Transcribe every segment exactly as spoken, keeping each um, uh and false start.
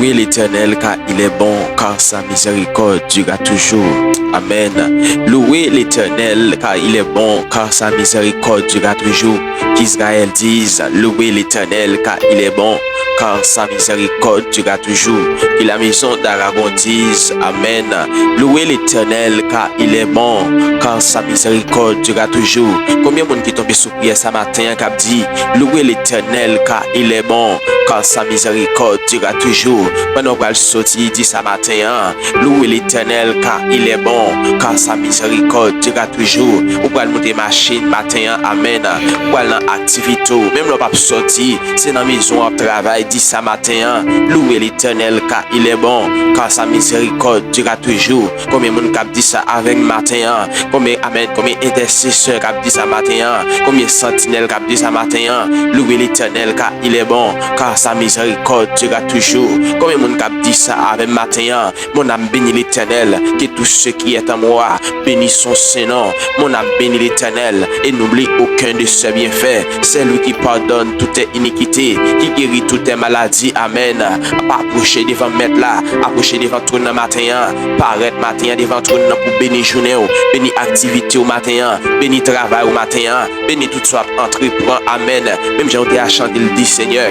Louez l'Éternel, car il est bon, car sa miséricorde durera toujours. Amen. Louez l'Éternel, car il est bon, car sa miséricorde durera toujours. Qu'Israël dise, louez l'Éternel, car il est bon, car sa miséricorde durera toujours. Que la maison d'Aaron dise, amen. Louez l'Éternel, car il est bon, car sa miséricorde durera toujours. Konbyen moun ki tonbe sou priyè sa maten an k ap di, louez l'Éternel, car il est bon, car sa miséricorde durera toujours. Pandan w pral soti, di sa maten an, louez l'Éternel, car il est bon, car sa miséricorde durera toujours. Ou pral monte machin maten an, amen. Ou pral nan aktivite w, menm lè w p ap soti, se nan mezon w ap travay, di sa maten an, louez l'Éternel, car il est bon, car sa miséricorde durera toujours. Konbyen moun k ap di sa avè m maten an? Konbyen, amen, konbyen entèsesè k ap di sa maten an? Konbyen santinèl k ap di sa maten an? Louez l'Éternel, car il est bon, car sa miséricorde durera toujours. Konbyen moun k ap di sa avè m maten an? Mon âme bénit l'Éternel, que tout ce qui est en moi bénisse son saint nom. Mon âme bénit l'Éternel et n'oublie aucun de ses bienfaits. C'est lui qui pardonne toutes tes iniquités, qui guérit toutes tes maladies. Amen. Apwoche devan Mèt la, apwoche devan twòn nan maten an, parèt maten an devan twòn nan pou beni jounen w, beni aktivite w maten an, beni travay ou maten an, beni tout sa w ap antreprann. Amen. Menm jan w te a chante l di, Senyè,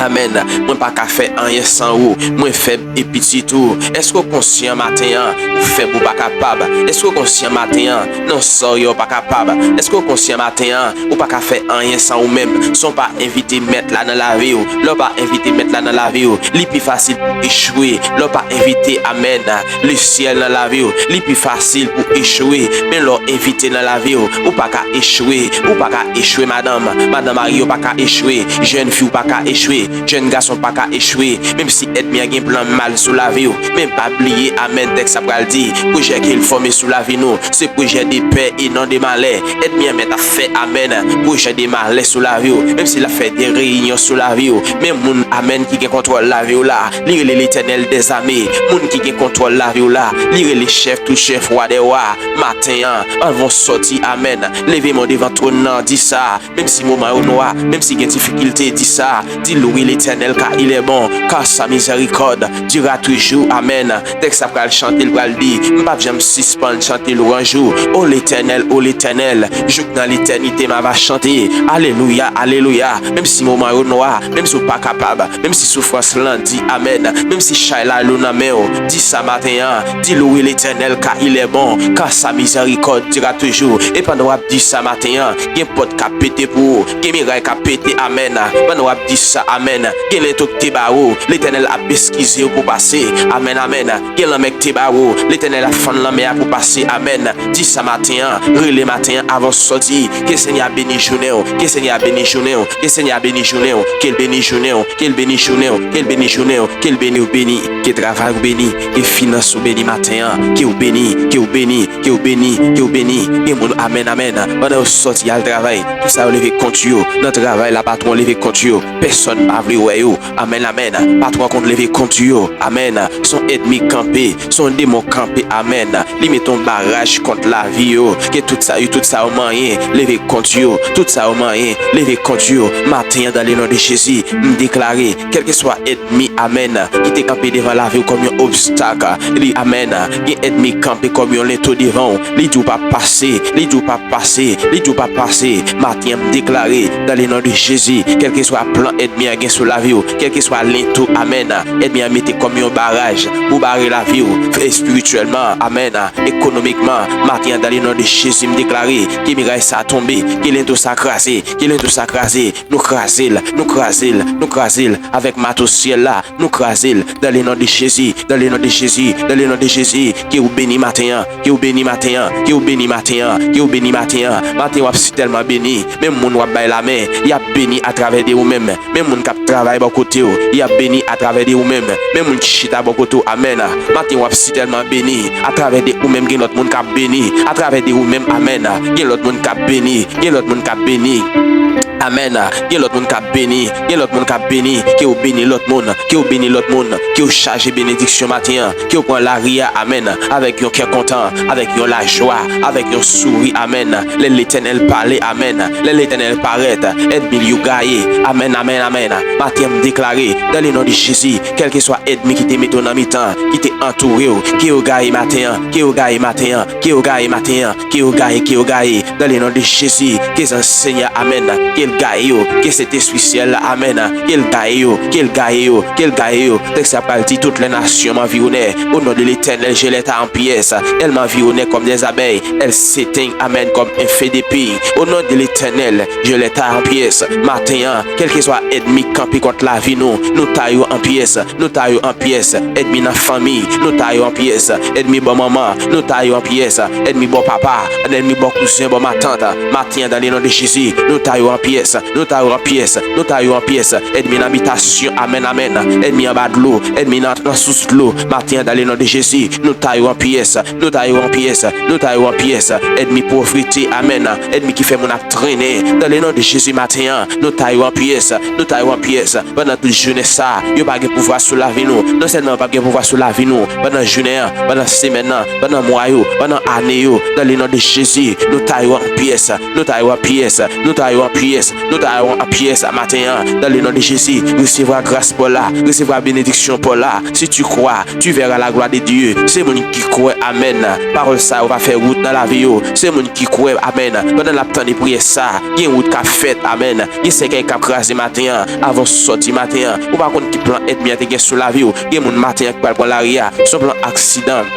amen, mwen pa ka fè anyen san ou, mwen fèb e pitit ou. Èske w konsyan maten an, ou fèb, ou pa kapab? Èske w konsyan maten an, nan sa w ye w pa kapab? Èske w konsyan maten an, ou pa ka fè anyen san ou menm? San w pa envite Mèt la nan lavi w. Lè w pa envite Mèt la nan lavi w, li pi fasil pou echwe. Lè w pa envite, amen, lesyèl nan lavi w, li pi fasil pou echwe. Men lè w envite nan lavi w, ou pa ka echwe. Ou pa ka echwe, madanm. Madanm marye, ou pa ka echwe. Jèn fi, ou pa ka echwe. Jèn gason pa ka echwe. Menm si ènmi an gen plan mal sou lavi w, men pa bliye, amen, tèks la pral di, pwojè ke l fòme sou lavi nou, se pwojè de pè e non de malè. Ènmi an mèt ap fè, amen, pwojè de malè sou lavi w, menm si l ap fè de reyinyon sou lavi w, men moun, amen, ki gen kontwòl lavi w la, li rele Letènèl dèzame. Moun ki gen kontwòl lavi w la, li rele chèf tout chèf, wa dè wa. Maten an, anvan w sòti, amen, leve men w devan twòn nan, di sa. Menm si moman yo nwa, menm si gen difikilte, di sa, di, louez l'Éternel, car il est bon, car sa miséricorde durera toujours. Amen. Tèks la pral chante, l pral di, m p ap janm sispann chante lwanj ou. O Letènèl, o Letènèl, jouk nan letènite m ava chante. Alelouya, alelouya. Menm si moman yo nwa, menm si w pa kapab, menm si soufrans lan di amèn, menm si chay la lou nan men w, di sa maten an, di, louez l'Éternel, car il est bon, car sa miséricorde durera toujours. E pandan w ap di sa maten an, gen pòt k ap pete pou ou, gen miray k ap pete, amèn. Pandan w ap di sa, amèn, gen lento k te ba ou, Letènèl ap eskize w pou pase, amèn, amèn. Gen lanmè k te ba ou, Letènèl ap fann lanmè a pou pase, amèn. Di sa maten an, rele maten an avan w sòti, ke Senyè a beni jounen w, ke Senyè a beni jounen w, ke Senyè a beni jounen w, ke l beni jounen w, ke l beni jounen w, ke l beni jounen w, ke l beni w beni, ke travay ou beni, ke finans ou beni maten an, ke w beni, ke w beni, ke w beni, ke w beni. Gen moun, amèn, amèn, pandan yo sòti al travay, tout sa yo leve kont yo, nan travay la, patwon leve kont yo, pèsòn pa vle wè yo, amèn, amèn, patwon konn leve kont yo, amèn, se yon ènmi kanpe, se yon demon kanpe, amèn, li mete yon baraj kont lavi yo, ke tout sa yo, tout sa yo manyen, leve kont yo, tout sa yo manyen, leve kont yo, maten an, dans le nom de Jésus, m deklare, kèlkeswa ènmi, amèn, ki te kanpe devan lavi w kòm yon obstak, li, amèn, gen ènmi kanpe kòm yon lento devan w, li di w p ap pase, li di w p ap pase, li di w p ap pase, maten an, m deklare, dans le nom de Jésus, kèlkeswa plan ènmi an gen sou lavi w, kèlkeswa lento, amèn, ènmi an mete kòm yon baraj pou bare lavi w, espirityèlman, amèn, ekonomikman, maten an, dans le nom de Jésus, m deklare ke miray sa tonbe, ke lento sa kraze, ke lento sa kraze, nou kraze l, nou kraze l, nou kraze l avèk mato syèl la, nou kraze l, dans le nom de Jésus, dans le nom de Jésus, dans le nom de Jésus, ke w beni maten an, ke w beni maten an, ke w beni maten an, ke w beni maten an, maten w ap si tèlman beni, menm moun w ap bay lamen, y ap beni atravè de ou menm. Men moun k ap travay bò kote w, y ap beni atravè de ou menm. Men moun ki chita bò kote w, amèn. Maten w ap si tèlman beni. Atravè de ou menm, gen lòt moun k ap beni. Atravè de ou menm, amèn. Gen lòt moun k ap beni. Gen lòt moun k ap beni. Amèn. Gen lòt moun k ap beni. Gen lòt moun k ap beni. Ke w beni lòt moun. Ke w beni lòt moun. Ke w chaje benediksyon maten an. Ke w pran lari a, amèn, avèk yon kè kontan, avèk yon lajwa, avèk yon souri, amèn. Lè Letènèl pale, amèn. Lè Letènèl parèt, ènmi l yo gaye. Amèn, amèn, amèn. Maten an, m deklare, dans le nom de Jésus, kèlkeswa ènmi ki te mete w nan mitan, ki te antoure w, ke yo gaye maten an, ke yo gaye maten an, ke yo gaye maten an, ke yo gaye, ke yo gaye. Dans le nom de Jésus, ke zanj Senyè, amèn, ke l gaye yo, ke Sentespri syèl la, amèn, ke l gaye yo, ke l gaye yo, ke l gaye yo. Tèks la pral di, toutes les nations m'environnèrent, au nom de l'Éternel, je les tas en pièces, elles m'environnèrent comme des abeilles, elles s'éteignent, amèn, comme un feu de pile, au nom de l'Éternel, je les tas en pièces. Maten an, kèlkeswa ènmi k kanpe kont lavi nou, nou ta yo an pyès, nou ta yo an pyès. Ènmi nan fanmi, nou ta yo an pyès. Ènmi bò manman, nou ta yo an pyès. Ènmi bò papa, ènmi bò kouzen, bò matant, maten an, dans le nom de Jésus, nou ta yo an pyès, nou ta yo an pyès, nou ta yo an pyès. Ènmi nan bitasyon, amèn, amèn. Ènmi anba dlo, ènmi nan, nan sous dlo, maten an, dans le nom de Jésus, nou ta yo an pyès, nou ta yo an pyès, nou ta yo an pyès. Ènmi povrete, amèn. Ènmi ki fè moun ap trennen, dans le nom de Jésus, maten an, nou ta yo an pyès, nou ta yo an pyès. Pandan tout jounen sa, yo pa gen pouvwa sou lavi nou. Non sèlman yo pa gen pouvwa sou lavi nou, pandan jounen an, pandan semèn nan, pandan mwa yo, pandan ane yo, dans le nom de Jésus, nou ta yo an pyès, nou ta yo an pyès, nou ta yo an pyès, nou ta yo an pyès maten an, dans le nom de Jésus, resevwa gras pa w la, resevwa benediksyon pa w la. Si tu crois, tu verras la gloire de Dieu. Se moun ki kwè, amèn, pawòl sa yo va fè wout nan lavi yo. Se moun ki kwè, amèn, pandan l ap tande priyè sa, gen wout k ap fèt, amèn. Gen sèkèy k ap kraze maten an, avan w sòti maten an. Ou pa konn ki plan ènmi an te gen sou lavi w. Gen moun maten an ki pral pran lari a, se yon plan aksidan.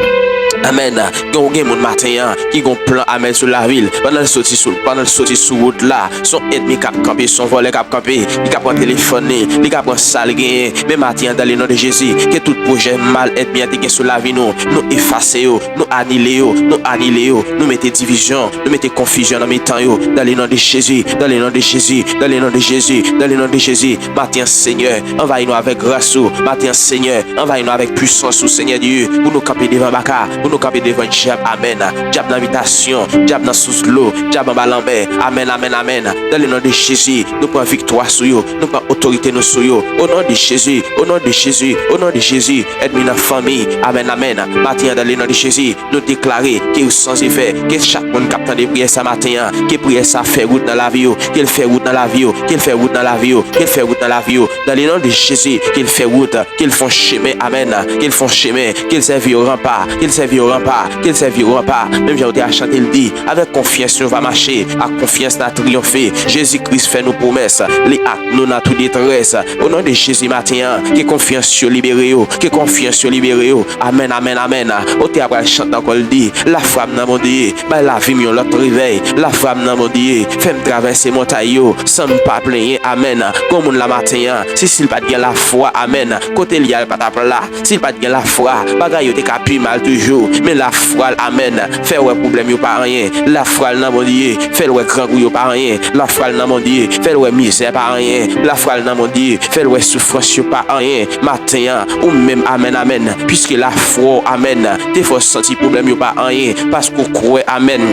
Amèn. Gen, gen moun maten an ki gon plan, amèn, sou lavi l. Pandan l soti sou, pandan l soti sou wout la, se yon ènmi k ap kanpe, se yon vòlè k ap kanpe. Li ka pran telefòn li, li ka pran sa l genyen. Men maten an, dans le nom de Jésus, ke tout pwojè mal ènmi an te gen sou lavi nou, nou efase yo, nou anile yo, nou anile yo, nou mete divizyon, nou mete konfizyon nan mitan yo, dans le nom de Jésus, dans le nom de Jésus, dans le nom de Jésus, dans le nom de Jésus. Maten an, Senyè, anvayi nou avèk gras ou. Maten an, Senyè, anvayi nou avèk pwisans ou, Senyè Dye, pou nou kanpe devan baka, pou nou kanpe devan dyab. Amèn. Dyab nan bitasyon, dyab nan sous dlo, dyab anba lanmè. Amèn, amèn, amèn. Dans le nom de Jésus, nou pran viktwa sou yo, nou pran otorite nou sou yo. Au nom de Jésus, au nom de Jésus, au nom de Jésus. Ènmi nan fanmi. Amèn, amèn. Maten an, dans le nom de Jésus, nou deklare ke yo san efè, ke chak moun k ap tande priyè sa maten an, ke priyè sa fè wout nan lavi yo, ke l fè wout nan lavi yo, ke l fè wout nan lavi yo, ke l fè wout nan lavi yo. Dans le nom de Jésus, ke l fè wout, ke l fè yon chemen, amèn, ke l fè yon chemen, ke l sèvi yo ranpa, ke l sèvi yo ranpa, ke l sèvi yo ranpa. Menm jan yo te a chante l di, avèk konfyans nou va mache, ak konfyans n a triyonfe. Jezi Kris fè nou pwomès, li ak nou nan tout detrès. O non de Jezi maten an, ke konfyans yo libere yo, ke konfyans yo libere yo. Amèn, amèn, amèn. Otè a pral chante ankò, l di, lafwa m nan Bondye, bay lavi m yon lòt revèy. Lafwa m nan Bondye, fè m travèse montay yo, san m pa plenyen. Amèn. Gon moun la maten an, si, si l pa t gen lafwa, amèn, kote l ye a, l pa t ap la. Si l pa t gen lafwa, bagay yo te ka pi mal toujou. Men lafwa l, amèn, fè l wè pwoblèm yo pa anyen. Lafwa l nan Bondye, fè l wè grangou yo pa anyen. Lafwa l nan Bondye, fè l wè mizè pa anyen. Lafwa l nan Bondye, fè l wè soufrans yo pa anyen. Maten an, ou menm, amèn, amèn, piske lafwa w, amèn, te fè w santi pwoblèm yo pa anyen, paske w kwè, amèn.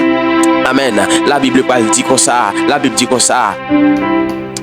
Amèn. Labib pral di konsa, Labib di konsa.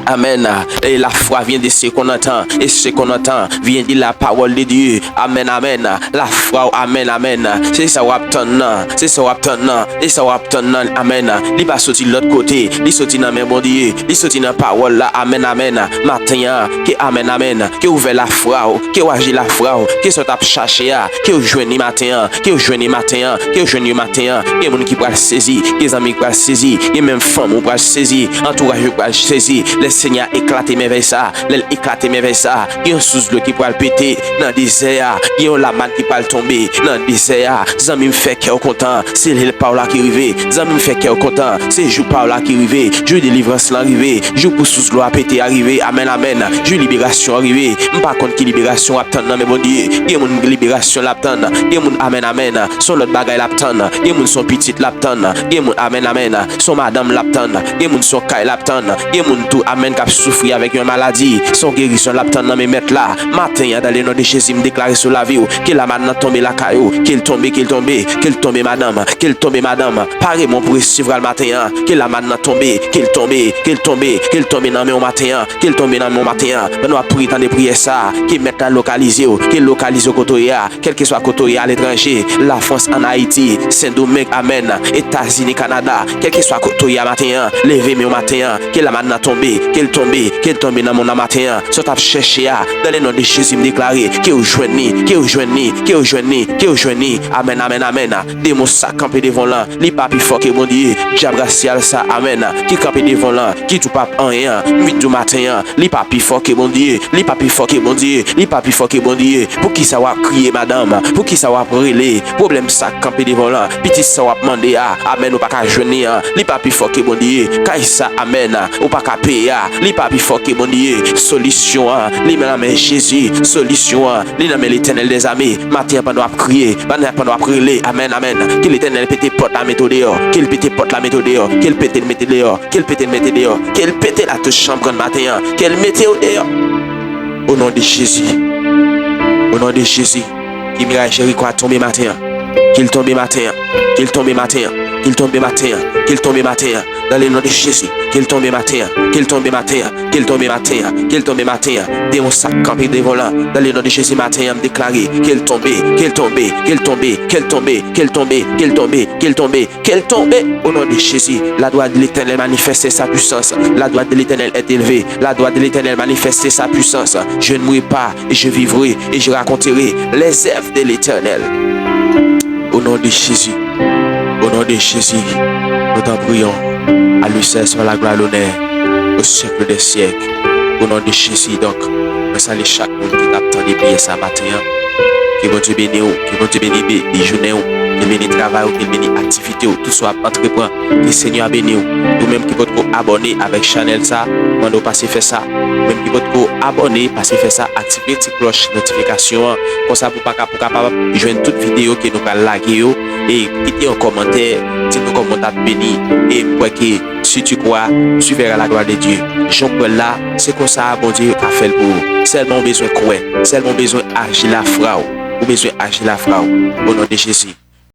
Amèn. Et la foi vient de ce qu'on entend, et ce qu'on entend vient de la parole de Dieu. Amèn, amèn. Lafwa w, amèn, amèn. Se sa w ap tann nan. Se sa w ap tann nan. Se sa w ap tann nan. Amèn. Li pa soti lòt kote. Li soti nan men Bondye. Li soti nan pawòl la. Amèn, amèn. Maten an, ke amèn, amèn. Ke w ouvè lafwa w. Ke w aji lafwa w. Ke sa w t ap chache a, ke w jwenn li maten an. Ke w jwenn li maten an. Ke w jwenn li maten an. Gen moun ki pral sezi. Gen zanmi ki pral sezi. Gen menm fanmi w pral sezi. Antouraj ou pral sezi. Lè Senyè a eklate mèvèy sa. Lè l eklate mèvèy sa, gen yon sous dlo ki pral pete nan dezè a. Gen yon lamàn ki pral tonbe nan dezè a. Zanmi m, fè kè w kontan, se lè pa w la ki rive. Zanmi m, fè kè w kontan, se jou pa w la ki rive. Jou delivrans lan rive. Jou pou sous dlo a pete a rive. Amèn, amèn. Jou liberasyon an rive. M pa konn ki liberasyon w ap tann nan men Bondye. Gen moun liberasyon l ap tann. Gen moun, amèn, amèn, se yon lòt bagay l ap tann. Gen moun se yon pitit l ap tann. Gen moun, amèn, amèn, se yon madanm l ap tann. Gen moun se yon kay l ap tann. Gen moun tou, amèn, jèn k ap soufri avèk yon maladi, se yon gerizon l ap tann nan men Mèt la. Maten an, dans le nom de Jésus, m deklare sou lavi w, ke lamann nan tonbe lakay ou, ke l tonbe, ke l tonbe, ke l tonbe madanm, ke l tonbe madanm. Pare men w pou resevwa l maten an, ke lamann nan tonbe, ke l tonbe, ke l tonbe, ke l tonbe nan men w maten an, ke l tonbe nan men w maten an. Pandan w ap priye, tande priyè sa, ke Mèt la lokalize w, ke l lokalize w kote w ye a, kèlkeswa kote w ye aletranje, Lafrans, ann Ayiti, Sendomeng, amèn, Etazini, Kanada, kèlkeswa kote w ye a maten an, leve men w maten an, ke lamann nan tonbe, ke l tonbe, ke l tonbe nan men w nan maten an, sa w t ap chèche a, dans le nom de Jésus, m deklare, ke w jwenn li, ke w jwenn li, ke w jwenn li, ke w jwenn li, amèn, amèn, amèn. Demon sa k kanpe devan w lan, li pa pi fò ke Bondye, dyab rasyal sa, amèn, ki kanpe devan w lan, ki di w p ap anyen an, nwit di w maten an, li pa pi fò ke Bondye, li pa pi fò ke Bondye, li pa pi fò ke Bondye. Poukisa w ap kriye, madanm? Poukisa w ap rele? Pwoblèm sa k kanpe devan w lan, pitit sa w ap mande a, amèn, ou pa ka jwenn li an, li pa pi fò ke Bondye. Kay sa, amèn, ou pa ka peye a, li pa pi fò ke Bondye. Solisyon an, li nan men Jezi. Solisyon an, li nan men Letènèl dèzame. Maten an, pandan w ap kriye, pandan, pandan w ap rele, amèn, amèn, ke Letènèl pete pòt la, mete w deyò, ke l pete pòt la, mete w deyò, ke l pete l, mete l deyò. Ke l pete l, mete l deyò. Ke l pete l a tout chanm grann maten an. Ke l mete w deyò. O non de Jezi. O non de Jezi. Ke miray Jeriko a tonbe maten an. Ke l tonbe maten an. Ke l tonbe maten an. Ke l tonbe maten an. Ke l tonbe maten an. Dans le nom de Jésus. Ke l tonbe maten an. Ke l tonbe maten an. Ke l tonbe maten an. Ke l tonbe maten an. Demon sa k kanpe devan w lan. Dans le nom de Jésus, maten an, m deklare. Ke l tonbe. Ke l tonbe. Ke l tonbe. Ke l tonbe. Ke l tonbe. Ke l tonbe. Ke l tonbe. Ke l tonbe, o non de Jezi. La gloire de l'Éternel manifeste sa puissance. La gloire de l'Éternel est élevée. La gloire de l'Éternel manifeste sa puissance. Je ne mourrai pas, et je vivrai, et je raconterai les œuvres de l'Éternel. O non de Jezi. O non de Jezi. Nous t'en prions. À lui seul soit la gloire, l'honneur, au siècle des siècles. O non de Jezi, donk, mwen salye chak moun ki t ap tande priyè sa maten an. Ke Bondye beni w, ke Bondye beni, beni jounen w, ke l beni travay ou, ke l beni aktivite w, tout sa w ap antreprann. Ke Senyè a beni w. Ou menm ki potko abòne avèk chanèl sa, mande w pase fè sa. Ou menm ki potko abòne, pase fè sa, aktive ti klòch notifikasyon an. Konsa pou pa ka, pou kapab jwenn tout videyo ke nou pral lage yo. E kite yon kòmantè, di nou kòman w t ap beni. E m kwè ke si tu crois, tu verras la gloire de Dieu. Jan w kwè l la, se konsa Bondye ka fè l pou ou. Sèlman w bezwen kwè. Sèlman w bezwen aji lafwa w. Ou bezwen aji lafwa w. O non de Jezi.